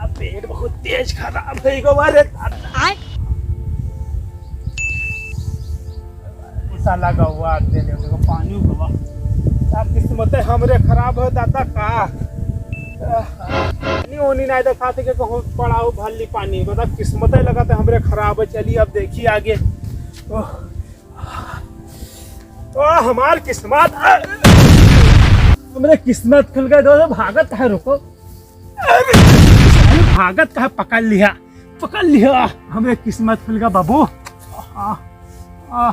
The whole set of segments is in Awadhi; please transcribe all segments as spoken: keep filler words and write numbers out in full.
पेट बहुत तेज खराब है गवा रे दादा। साला गवा दे दे, देखो पानी गवा। अब किस्मत हमरे खराब है दादा का। पानी ओनी नहीं देखा थे कि कहूँ पड़ाओ भली पानी, मतलब किस्मत लगा तो हमरे खराब है। चलिए अब देखिए आगे। ओह, ओह, हमार किस्मत, हमरे किस्मत खुल गए दोस्तों, भागत है, रुको। अरे, भागत का है, पकड़ लिया, पकड़ लिया, हमरे किस्मत खुल गया बाबू। आ, आ,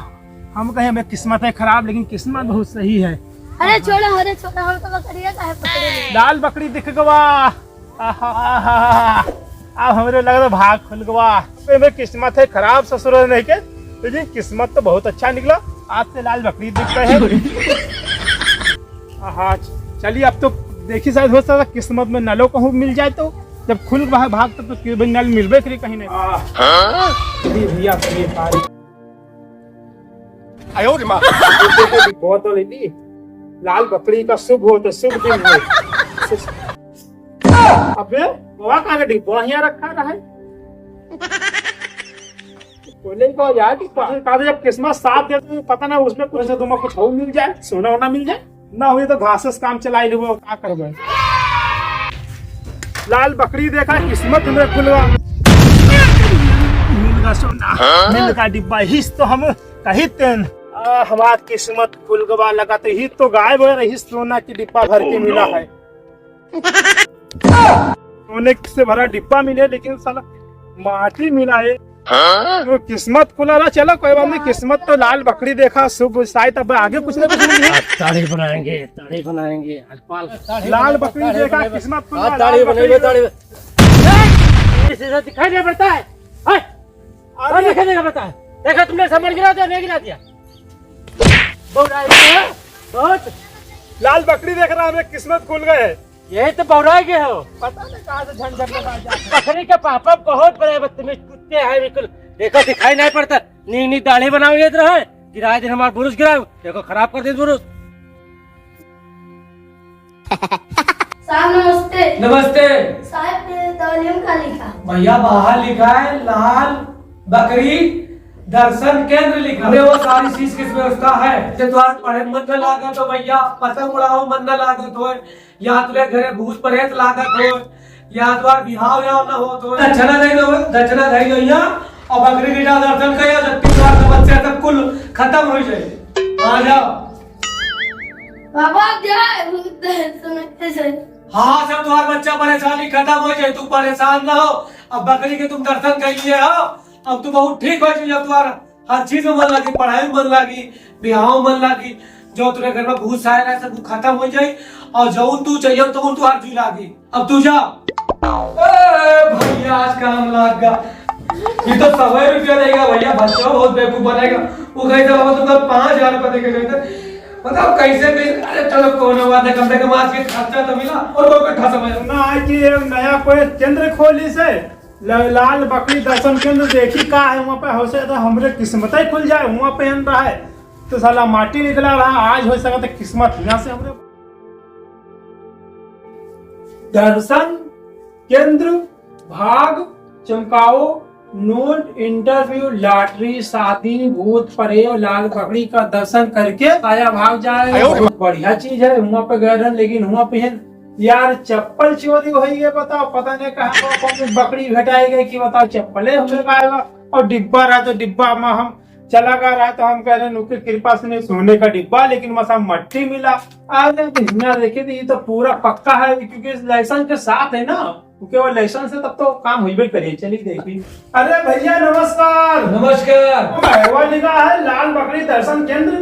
हम कहे हमें किस्मत है खराब, लेकिन किस्मत बहुत सही है। अरे छोड़ा, अरे छोड़ा, हम तो बकरिया का है पकड़े। लाल बकरी दिख गवा। आहा, आहा, आहा। अब हमरे लग रहा भाग खुल गवा। हमें किस्मत है खराब ससुर नहीं के, लेकिन किस्मत तो बहुत अच्छा निकला। आज से लाल बकरी दिखता है। हाँ, चलिए, अब तो देखी शायद हो सकता किस्मत में नलो कहूँ मिल जाए, तो जब खुल रहा है भाग तब तो क्यों भाई नल मिलबे करी कहीं नहीं। हाँ? जी भैया, ये पारी। आयो रे माँ। बहुत तो लेती, लाल बकरी का शुभ हो तो शुभ दिन हो। अबे बाबा, कहाँ का डिब्बा यहाँ रखा रहा है? बोले को यार कि पहले कहा था, जब किस्मत साथ दे तो पता ना उसमें कुछ तुम्हें कुछ और मिल जाए, सोना वोना मिल जाए, ना हुई तो घास से काम चलाई लेबो, का करबे? लाल बकरी देखा, किस्मत में खुल गवा। मिल गवा सोना, मिल गवा डिब्बा, हिस तो हम कही तेन। आ, हमार किस्मत खुल गवा लगा तो ही तो गायब हो रही, सोना की डिब्बा भर के मिला है। सोने से भरा डिब्बा मिले, लेकिन साला माटी मिला है। हाँ? तो किस्मत खुला रहा। चलो कोई बात नहीं, किस्मत तो लाल बकरी देखा शुभ, शायद अब आगे कुछ ना कुछ मिले। आज ताड़ी बनाएंगे, ताड़ी बनाएंगे, आज पाल। लाल बकरी देखा, किस्मत खुला, आज ताड़ी लाल बकरी बनाएंगे, ताड़ी। इसे दिखाई नहीं पड़ता है। हैं? अरे अरे दिखाई नहीं पड़ता है। देखा तुमने, समझ गिरा दिया, नहीं गिरा दिया। बहुत आए हैं, बहुत। लाल बकरी देख रहा, हमें किस्मत खुल गए। यही तो बौराई गए हो। पता नहीं कहाँ से झंझट लगा जा। बकरी के पापा बहुत बड़े बदतमीज कुत्ते हैं बिल्कुल। देखो दिखाई नहीं पड़ता। नी नी दाढ़ी बनाओ ये तरह है। गिराए दिन हमारा बुरुस गिराओ। देखो खराब कर दे बुरुस। साहब नमस्ते। नमस्ते। साहब ये दौलियम का लिखा? भैया बाहर लिखा है लाल बकरी दर्शन केंद्र लिखा। अरे वो सारी चीज की व्यवस्था है। जे तोहार पढ़े मन न लागत हो भैया, पतंग उड़ाओ मन न लागत हो, या तोरे घरे भूत प्रेत लागत हो, या तोहार बिहाव याव न होत हो, दक्षिणा दे दो, दक्षिणा दे दो यहाँ, और बकरी के जा दर्शन कर, या जब तोहार समस्या सब कुल खत्म हो जाए। आ जाओ। बाबा क्या है? भूत है, समझते से। हाँ, सब तोहार बच्चा परेशानी खत्म हो जाए, तू परेशान ना हो। अब बकरी के तुम दर्शन कर लिए हो, अब तू बहुत ठीक हो जाइए। अब तोहार हर चीज में मन लागी, पढ़ाई में मन लागी, बिहाव में मन लागी, जो तोरे घर में भूत साया रहे सब खत्म हो जाए, और जौन तू चाहिए तो तोहार जी लागी। अब तू जा। ए भैया, आज काम लाग गा। ये तो सौ रुपया देगा भैया, बच्चा बहुत बेवकूफ बनेगा। वो कहते बाबा तुमको पाँच हजार रुपया देके गए थे, बताओ कैसे भी। अरे चलो कोनो बात नहीं, कम से कम आज के खर्चा तो मिला और वो इकट्ठा समय। सुना है कि ये नया कोई केंद्र खोली से ल-, लाल बकरी दर्शन केंद्र, देखी का है वहाँ पे, हो सके तो हमरे किस्मत ही खुल जाए। वहाँ पे हम रहा है तो साला माटी निकला रहा, आज हो सका तो किस्मत यहाँ से हमरे दर्शन केंद्र, भाग चमकाओ, नोट, इंटरव्यू, लॉटरी, शादी, भूत प्रेत, लाल बकरी का दर्शन करके आया भाग जाए। आयो रे बहुत बढ़िया चीज है, हुआ पे गए रहन, लेकिन हुआ पे है यार चप्पल चोरी हो गई, बताओ, पता नहीं कहाँ पर कौन बकरी भेटाई गई कि बताओ चप्पले हमें आएगा। और डिब्बा रहा तो डिब्बा में हम चला गा रहा तो हम कह रहे उनकी कृपा से नहीं सोने का डिब्बा, लेकिन मसा मट्टी मिला। अरे भैया देखिए तो ये तो पूरा पक्का है, क्योंकि इस लाइसेंस के साथ है ना, क्योंकि वो लाइसेंस है तब तो काम हुई भी करिए। चलिए देखिए। अरे भैया नमस्कार। नमस्कार। महवा लिखा है लाल बकरी दर्शन केंद्र,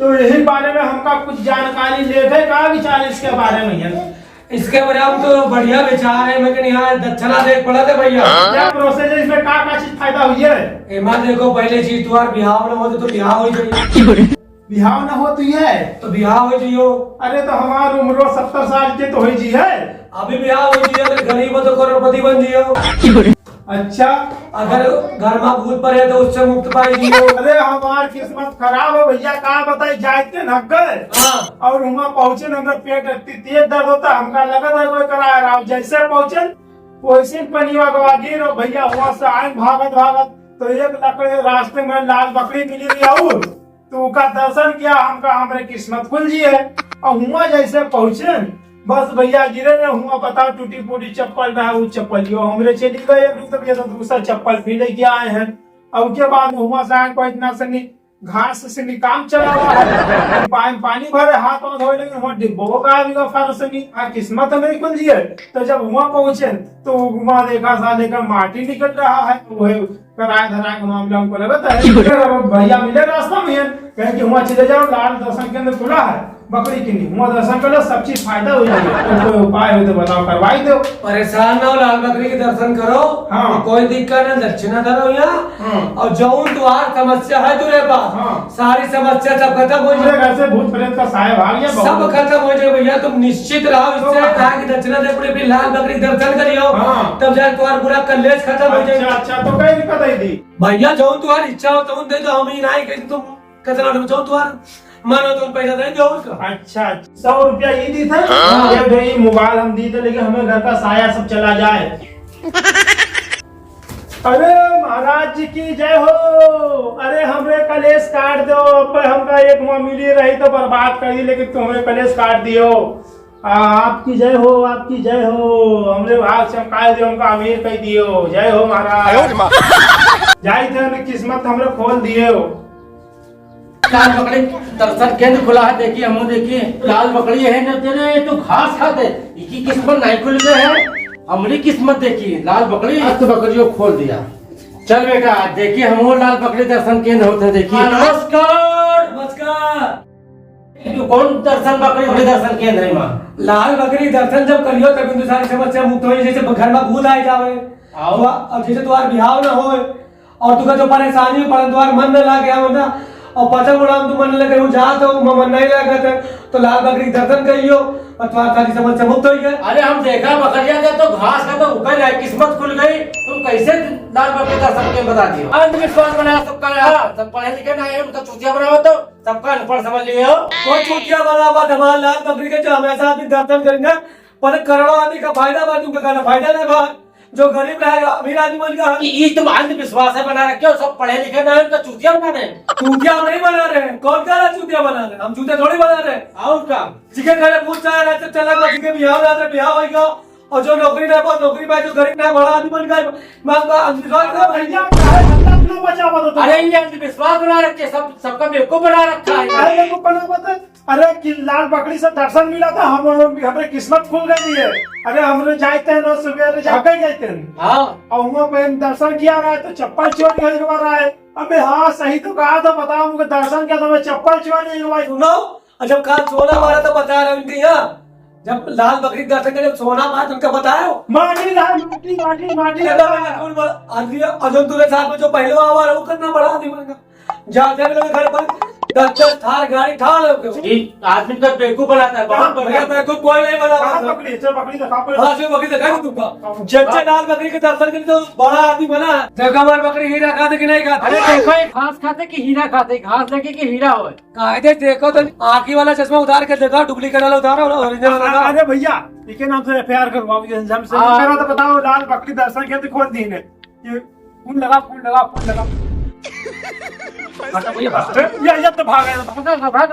तो यही बारे में हमका कुछ जानकारी लेवे का विचार इसके बारे में है। इसके बारे में तो बढ़िया विचार है, लेकिन यहाँ दक्षिणा देख पड़ा था भैया। क्या प्रोसेस है इसमें, का का चीज फायदा हुई है? एमा देखो, पहले चीज तुम्हार बिहाव न हो तो, तो बिहाव हो जाइए। बिहाव न हो तो ये? तो बिहाव हो जाइयो। अरे तो हमार उम्र सत्तर साल के तो हो जी है। अभी बिहाव हो जाइए, अगर गरीब हो तो करोड़पति बन जाइयो। अच्छा। अगर घर में भूत परे तो उससे मुक्त पाई जाइयो। अरे हमार किस्मत खराब है भैया, का बताई, जाए के नक गए। हाँ। और वहाँ पहुँचे न, हमरे पेट इतनी तेज दर्द होता, हमका लगत है कोई करा रहा। जैसे पहुँचे वैसे पनिया गवा गिर, और भैया हुआ से आए भागत भागत, तो एक लकड़े रास्ते में लाल बकरी मिली रही और तो उका दर्शन किया, हमका हमरे किस्मत खुल जी है। और हुआ जैसे पहुँचे, बस भैया गिरे ने, हुआ बताओ टूटी फूटी चप्पल रहा, वो चप्पलियो हमरे चली गए, अभी तो भैया तो दूसरा चप्पल भी लेके आए हैं। और के बाद हुआ से आए कोई इतना सनी घास से निकाम चला हुआ है, पानी, पानी भरे, हाथ वाथ धोए लगे, हुआ डिब्बो का भी फर्श नहीं, आ किस्मत हमरे खुल जी है। तो जब हुआ पहुँचे, तो हुआ देखा साले का माटी निकल रहा है, तो वही कराए धराए का मामला हमको लगता है। फिर अब भैया मिले रास्ता में, कहे कि हुआ चले जाओ, लाल दर्शन केंद्र खुला है, बकरी किनी, हुआ दर्शन कर लो, सब चीज फायदा हो जाएगा। तो कोई उपाय हो तो बताओ, करवाई दो। परेशान ना हो, लाल बकरी के दर्शन करो, हाँ। कोई दिक्कत ना, दक्षिणा धरो यहाँ। हाँ। और जौन तुहार समस्या है तुरे पास, हाँ। सारी समस्या सब खत्म हो पूरे जाए। घर से भूत प्रेत का साया भाग गया, सब बहुत। खत्म हो जाए भैया, तुम निश्चित रहो तो इससे, हाँ। कहा कि दक्षिणा दे पूरे, फिर लाल बकरी के दर्शन करियो, हाँ। तब जाके तुम्हारा पूरा कलेश खत्म हो जाए। अच्छा, अच्छा, तो कई रुपया दे दी? भैया, जौन तुम्हारी इच्छा हो, तौन दे दो, हम ही नहीं कहीं तुम कितना दो, जौन तुम्हारा मन हो, तुम पैसा दे दो उसका। अच्छा, अच्छा, सौ रुपया ये दी था, हाँ। ये भाई मोबाइल हम दी थे, लेकिन हमें घर का साया सब चला जाए। अरे महाराज जी की जय हो। अरे हमरे कलेश काट दो, अब हमका एक माँ मिली रही तो बर्बाद कर दी, लेकिन तुमरे कलेश काट दियो। आ, आपकी जय हो, आपकी जय हो, हमरे भाग चमकाए दियो, हमका अमीर कर दियो। जय हो महाराज। आयो रे माँ। जाई थे, हमरे किस्मत हमरे खोल दियो। लाल बकरी दर्शन केंद्र खुला है, देखिए, हम देखिए, लाल बकरी है ना, तेरे तो घास खाते, इकी किस्मत नहीं खुल गए है, हमरी किस्मत देखिए, लाल बकरी। आज तो बकरियों खोल दिया। चल बेटा, देखिए, हम वो लाल बकरी दर्शन केंद्र होते हैं, देखिए। नमस्कार। नमस्कार। तू कौन दर्शन बकरी, बकरी दर्शन केंद्र है माँ? लाल बकरी दर्शन जब करियो, तब हिंदुस्तान की समस्या मुक्त होई, जैसे घर में भूत आ जावे, आओ। और जैसे तुम्हारा बिहाव ना होए, और तुका जो परेशानी में पड़न, तुम्हार मन न लागे, हाँ, ना, और पचम उड़ाम तू मन न लगे, वो जा तो, मैं मन नहीं लगे थे, तो लाल बकरी के दर्शन करियो, और तुम्हार सारी समस्या मुक्त होई गए। अरे, हम देखा बकरिया के तो घास का तो ऊपर जाए, किस्मत खुल गई, तुम कैसे लाल बकरी का दर्शन के बता दियो? अंधविश्वास बनाया सबका, यार, सब पढ़े लिखे ना है, उनका चूतिया बनाओ तो सबका अनपढ़ समझ लिए हो। कोई चूतिया बना बात हमारा लाल बकरी के, जो हमेशा आदमी दर्शन करेंगे, पर करोड़ों आदमी का फायदा बा, तुमका कहना फायदा नहीं बा। जो गरीब रहे, अमीर आदमी बन गया। ई, ई तुम अंधविश्वास है बना रखे हो, सब पढ़े लिखे ना है, उनका चूतिया बना रहे हैं। चूतिया हम नहीं बना रहे हैं, कौन कह रहा है चूतिया बना रहे हैं? हम चूतिया थोड़ी बना रहे हैं। और का? जिके घरे भूत चाहे रहते, चला गया, जिके बिहाव रहते, बिहाव होई गया। और जो नौकरी ना पा, नौकरी पाए, जो गरीब ना, बड़ा आदमी बन गया, मैं आपका अंधविश्वास ना भैया, काहे धंधा अपना बचावा तो तुम? अरे, ये अंधविश्वास बना रखे, सब, सबका बेवकूफ बना रखा है। काहे बेवकूफ बनावा तो? अरे कि लाल बकरी से दर्शन मिला था, हम, हमरे किस्मत खुल गई है। अरे हमरे जाते हैं ना सुबह जाके गए थे। हाँ। और वहाँ पे हम दर्शन किया रहा है तो चप्पल चोरी हो गवा रहा है। अबे हाँ, सही तो कहा था, बताओ, उनके दर्शन किया था, मैं चप्पल चोरी हो गवा। सुनो, और जब काल सोना मारा तो बता रहे उनके यहाँ, जब लाल बकरी के दर्शन करे, जब सोना मारा तो उनका बताओ। माटी रहा, माटी, माटी, माटी। अरे, अरे, अरे, अरे, अजय, तूने साथ में जो पहले आवा रहा, वो कितना बड़ा आदमी बनेगा। जाते भी लोग घर पर दस दस थार गाड़ी ठाड़ लेते हो। ये आदमी का बेवकूफ बनाता है, बहुत हाँ, बढ़िया। भैया, बेवकूफ कोई नहीं बनाता। कहाँ पकड़ी? चल, बकरी दिखा, पकड़ी। हाँ, चल, बकरी दिखा दे तुमका। जब से लाल बकरी के दर्शन करी तो बड़ा आदमी बना। देखो हमारी बकरी हीरा खाते कि नहीं खाते? अरे देखो, ये घास खाते कि हीरा खाते? घास लगे कि हीरा होए? काहे दे देखो तो, आँखी वाला चश्मा उतार के देखो, डुप्लीकेट वाला उतारो, ओरिजिनल वाला। अरे भैया, इके नाम से एफ आई आर करवाओ, ये जम से। हाँ। मेरा तो बताओ, लाल बकरी दर्शन के तो खोल दी ने। ये फोन लगा, फोन लगा, फोन लगा। अच्छा, भैया, भाग। ये, ये तो भाग गया। भाग, भाग, भाग।